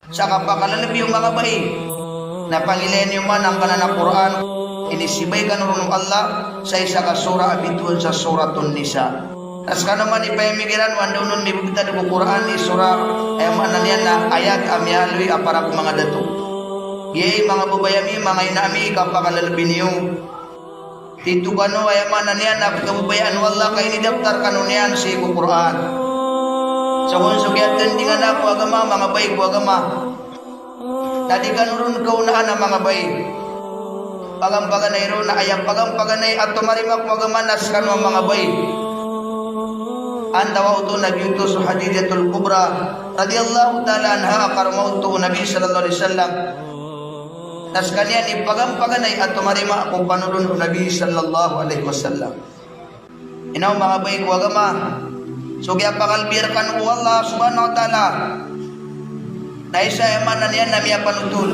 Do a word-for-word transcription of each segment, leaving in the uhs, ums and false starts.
sa kapakalalabi o manga bai. Na pangilaya niyo man angkanan a Qur'an, inisibay kano ron o Allah sa isa ka surah a bitowan sa Suratun Nisa. Na skano man i payamig iran o anda on mibgtad ko Qur'an i surah, aya maana niyan na ayat a miyaaloy a para ko manga dato. Giyai manga babay ami, manga ina ami, kapakalalabi niyo. Tito kano, aya maana niyan na pkhababayaan o Allah ka inidaptar kano niyan sii ko Qur'an. Sogoon so kiyatindingan ko agama, manga bai ko agama, na di kano ron kaonaan a manga bai. Pagampaganay ron a aya pagampaganay a tomarima ko agama na skano a manga bai. Antawaa oto na giyoto so Khadijatul Kubra radiyallahu ta'ala anha a karoma oto o Nabi sallallahu alaihi wasallam. Na skaniyan i pagampaganay a tomarima ko panodon o Nabi sallallahu alaihi wasallam. Ino manga bai ko agama, so kiyapakalbi rkano o Allah subhanahu wa ta'ala na isa aya maana niyan na miyapanotol.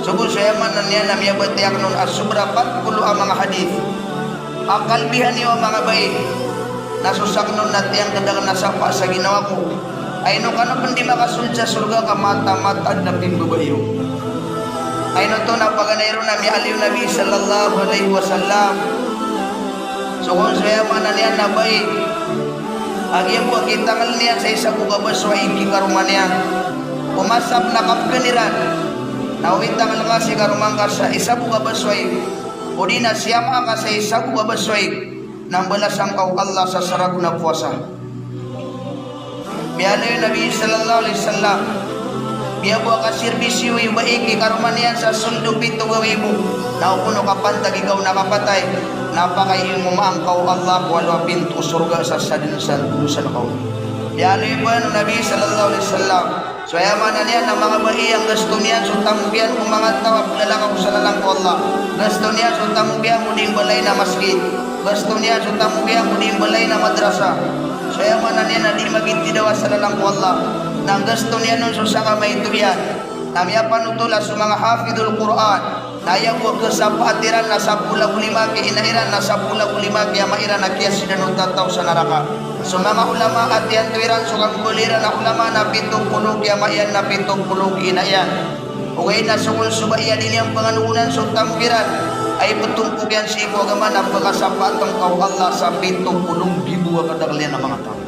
Sogoon so aya maana niyan na miyabatiya akn on a sobra pat polo a manga hadith. A kalbihan iyo a manga bai na so sakn on na tiyangkd akn a sapa sa ginawa ko. Ay ino kano pn di makasold sa sorga ka mataan-mataan na pimbabai iyo. Ay ino oto na paganay ron a miyaaloy o Nabi sallallahu alaihi wasallam. Sogoon so aya maana niyan na bai a giya bo a kitangl iyan sa isa ko kabasoay ki karoma niyan. O masa pn a kapkn iran na o itangl ka si karoma ngka sa isa ko kabasoay, odi na siyama ka sa isa ko kabasoay, na mbalasan ka o Allah sa saragon a powasa. Miyaaloy o Nabi sallallahu alaihi wasallam, giya bo a kaserbisyo iyo bai ki karoma niyan sa sold o pito gawii bo, na o kono kapantag ikaw na kapatay, na pakaimomaan ka o Allah ko walo a pinto o sorga sa sadn sa dosa ngka on. Miyaaloy pn o Nabi sallallahu alaihi wasallam, so aya maana niyan na manga bai a nggasto niyan so tamok iyan ko manga taw a plalakaw sa lalan ko Allah. Nggasto niyan so tamok iyan ko di mbalay na masgit. Nggasto niyan so tamok iyan ko di mbalay na madrasa. So aya maana niyan na di magitidawa sa lalan ko Allah. Na nggasto niyan on so sangamaito iyan. Na miyapanotol a so manga hafidhul Qur'an na aya bo a kasapaat iran na sapolo ago lima ki ina iran na sapolo ago lima ki ama iran a kiyasidan o tataw sa naraka. So manga ulama a tiyanto iran so kambaloy iran a ulama na pito polo ki ama iyan na pito polo ki ina iyan. Ogaid na sogoon so bai a di niyan panganogonan so tamok iran a iptompok iyan sii ko agama na pkasapaat ngka o Allah sa pito polo nggibo a kadakl iyan a manga taw.